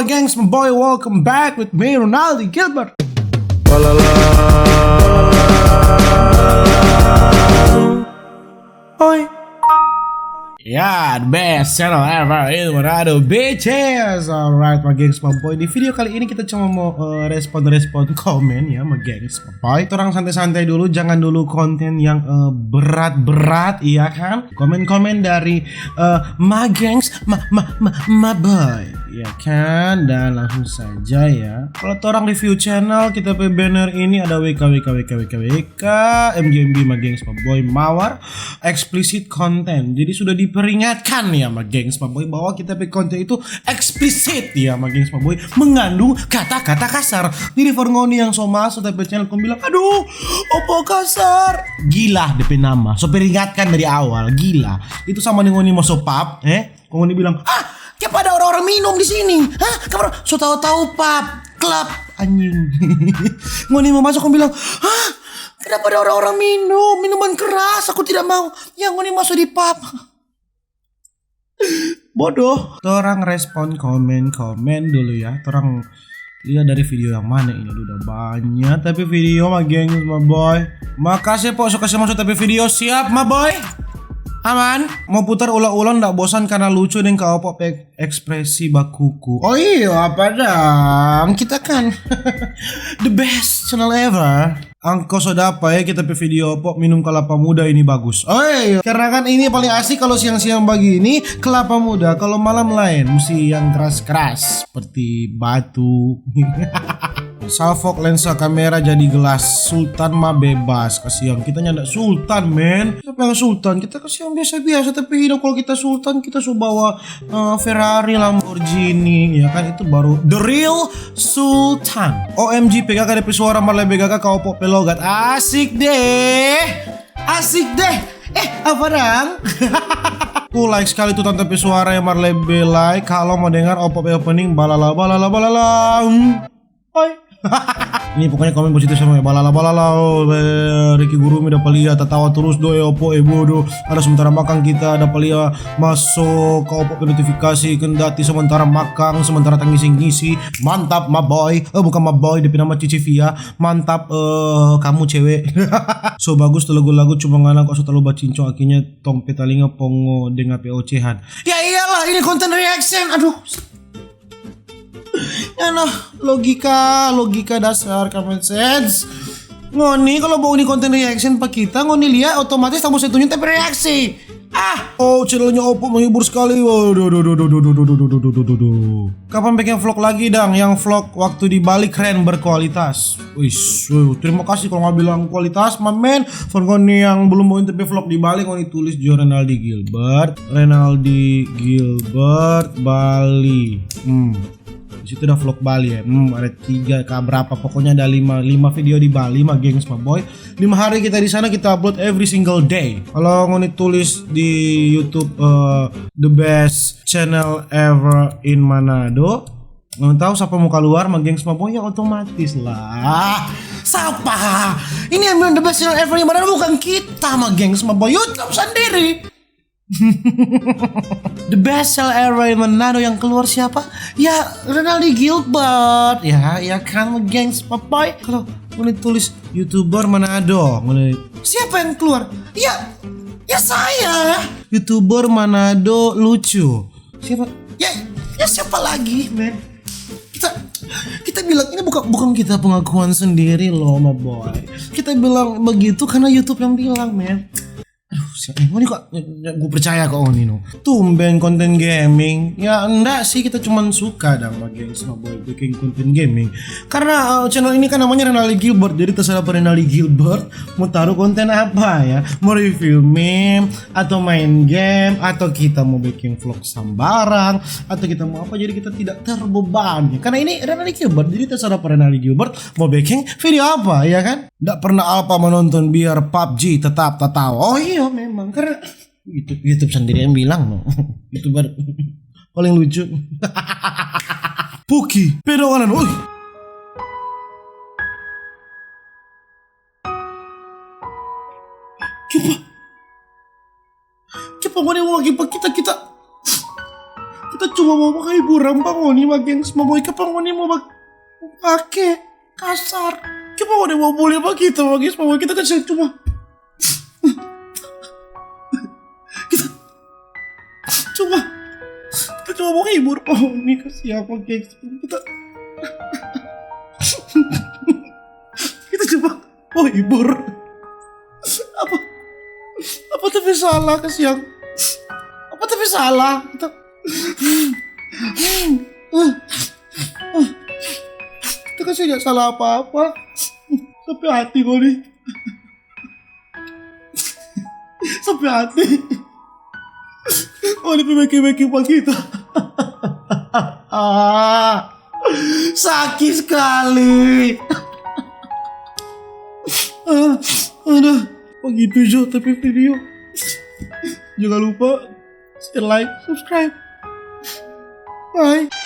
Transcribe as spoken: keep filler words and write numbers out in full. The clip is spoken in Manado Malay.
Gengs, my boy, welcome back with me, Ronaldi Gilbert. Oi. Ya, the best channel ever in Manado, bitches. Alright, my gengs, my boy. Di video kali ini kita cuma mau eh, respon-respon komen ya, my gengs, my boy. Orang santai-santai dulu, jangan dulu konten yang eh, berat-berat, iya kan? Komen-komen dari eh, my gengs, my, my, my, my boy, ya kan? Dan langsung saja ya. Kalau orang review channel, kita pe banner ini ada W K, W K, W K, W K, W K, M G M B, my gengs, my boy, Mawar, explicit content. Jadi sudah diperingatkan ya, my gengs, my boy, bahwa kita pe konten itu eksplisit ya, my gengs, my boy, mengandung kata-kata kasar. Jadi for ngoni yang so masuk tapi channel kong bilang, "Aduh, opo kasar." Gila depe nama. So peringatkan dari awal, gila. Itu sama dengan ngoni masuk pub, eh? Kong ngoni bilang, "Ah, kiapa ada orang-orang minum di sini? Hah? Kamu so tahu-tahu pub, klub, anjing." Ngoni mau masuk, kong bilang, "Hah? Kenapa ada orang-orang minum minuman keras? Aku tidak mau." Ya, ngoni masuk di pub. Bodoh. Torang respon komen-komen dulu ya. Torang lihat dari video yang mana ini. Aduh, udah banyak tapi video, my gengs, my boy. Makasih po so kasih masuk tapi video. Siap, my boy. Aman. Mau putar ulang-ulang ndak bosan karena lucu deng Kak Opo pe ekspresi bakuku. Oh iyo, apa dang? Kita kan the best channel ever. Angko so dapa ya kita pe video pok minum kalapa muda ini bagus. Oi, karena kan ini paling asik kalau siang-siang begini, kelapa muda, kalau malam lain musti yang keras-keras seperti batu. Salfok lensa kamera jadi gelas, Sultan mah bebas. Kasihan, kita nyanda Sultan, men. Siapa yang Sultan? Kita kasihan biasa-biasa, tapi hidup kalau kita Sultan, kita su bawa eh, Ferrari, Lamborghini, ya kan, itu baru the real Sultan. O M G, P K K depe suara mar lebe gaga ka Opo pe logat. Asik deh. Asik deh. Eh, apa dang? Ku like sekali tu tanta pe suara yang mar lebe like. Kalau mau dengar Opo pe opening, balala, balala, balala. Hmm. Oi. Ini pokoknya komen positif semua ya. Balala, balala, oh, eh, Ricky Gurumi dapa lia, tatawa terus do, eh, Opo, eh, bodo. Ada sementara makang kita, dapa lia, maso ka Opo pe notifikasi, kendati sementara makang, sementara tangisi-ngisi. Mantap, my boy. Eh, bukan my boy, depe nama Cici Via. Mantap, eh, kamu cewek. So bagus tu lagu-lagu, cuma ngana kok so talalu bacincong, akhirnya tong pe talinga pongo dengar pe ocehan. Ya iyalah, ini konten reaction. Aduh. Ya noh, logika, logika dasar, common sense. Ngoni kalau mau ini konten reaction pa kita, ngoni lia otomatis tong se tunjung tapi reaksi. Ah, oh, channelnya Opo menghibur sekali. Waduh, duh, duh, duh. Kapan bikin vlog lagi dang? Yang vlog waktu di Bali keren, berkualitas. Wis, uh, terima kasih kalau nggak bilang kualitas, my man. For ngoni yang belum mau tapi vlog di Bali, ngoni tulis jo Renaldi Gilbert, Renaldi Gilbert Bali. Hmm. Di situ ada vlog Bali ya. Hmm, ada tiga kah berapa? Pokoknya ada lima, lima video di Bali, my gengs, my boy. Lima hari kita di sana, kita upload every single day. Kalau ngoni tulis di YouTube eh, the best channel ever in Manado, ngoni tahu siapa mau keluar, my gengs, my boy, ya otomatis lah. Siapa? Ini yang bilang the best channel ever in Manado bukan kita, my gengs, my boy. YouTube sendiri. The best channel ever in Manado yang keluar siapa? Ya, Renaldi Gilbert. Ya, ya kan, gengs, papai. Kalau ngoni tulis YouTuber Manado, ngoni, siapa yang keluar? Ya, ya saya. YouTuber Manado lucu. Siapa? Ya, ya siapa lagi, men? Kita kita bilang ini bukan bukan kita pengakuan sendiri loh, my boy. Kita bilang begitu karena YouTube yang bilang, men. Aduh, siapa yang ini kok? Gue percaya kok ini no. Tumben konten gaming. Ya enggak sih, kita cuman suka dong bagian sama boy bikin konten gaming. Karena uh, channel ini kan namanya Renaldi Gilbert, jadi terserah pada Renaldi Gilbert mau taruh konten apa ya, mau review meme atau main game atau kita mau bikin vlog sambarang atau kita mau apa, jadi kita tidak terbebani karena ini Renaldi Gilbert, jadi terserah pada Renaldi Gilbert mau bikin video apa ya kan. Nggak pernah apa menonton biar PUBG tetap tatawa. Oh iya memang, karena YouTube, YouTube sendiri yang bilang no. YouTuber paling lucu. Puki, pedoanan, oi. Kiapa? Kiapa ngoni mau bagi pa kita, kita? Kita cuma mo baku hiburan pa ngoni, bagengs, mo baku pa ngoni mo bak-, pake kasar. Kita mo ada mo bole pa kita, bagengs, mo kita kan cuma, kita cuma, kita cuma mo hibur pa ngoni, kasiang, bagengs. Kita, kita cuma mo hibur. Apa, apa ta pe salah, kasiang? Apa ta pe salah? Kita, kita kan seng salah apa-apa. Sampe hati ngoni. Sampe hati. Ngoni pe beking-beking pa kita. Ah, saki skali. Ah, aduh, bagitu jo ta pe video. Jangan lupa share, like, subscribe. Bye.